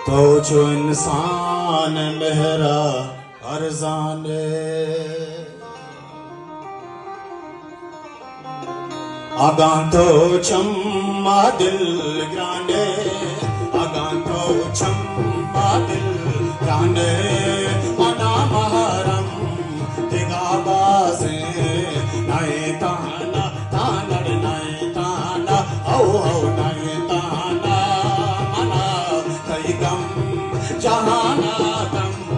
تو چو انسان مہرا ارزانے۔ اگاں تو چما دل گرانے، اگاں تو چما دل گرانے، منا محرم دگہ بازیں نئے تانا، تانڑ نئے تانا، او او نئے تانا، منا تئی گم جہانا گم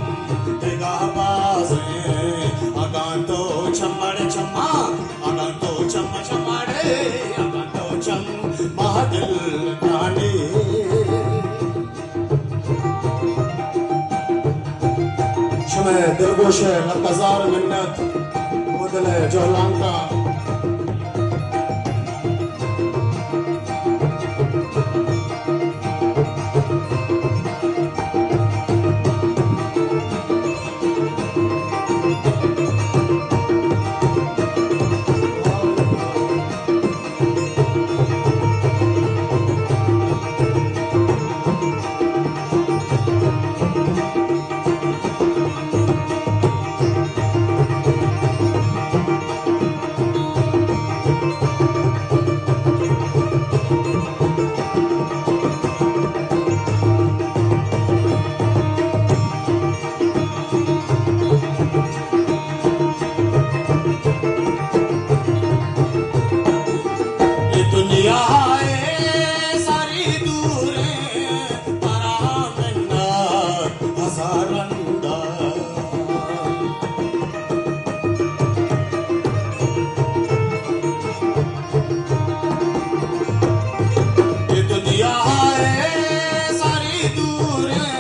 دگہ بازیں۔ اگاں تو چمڑ چما، اگاں تو چم چماڑے، اگاں تو چم مہدل گرانی۔ شمئے دلگوش ء لک ہزار منت، مدل ء جہلانکاں۔ اے دنیا ء ساری دوریں، ترا منت ہزار رندا۔ اے دنیا ء ساری دوریں،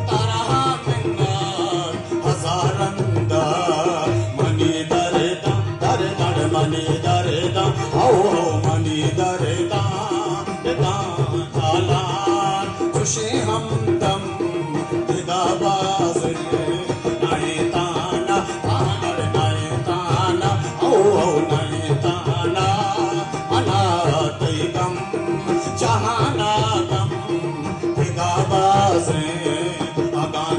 ترا منت ہزار رندا۔ منی درداں، درداں، منی درداں، او، او، منی درداں، درداں، تالان، خوشی ہمدا،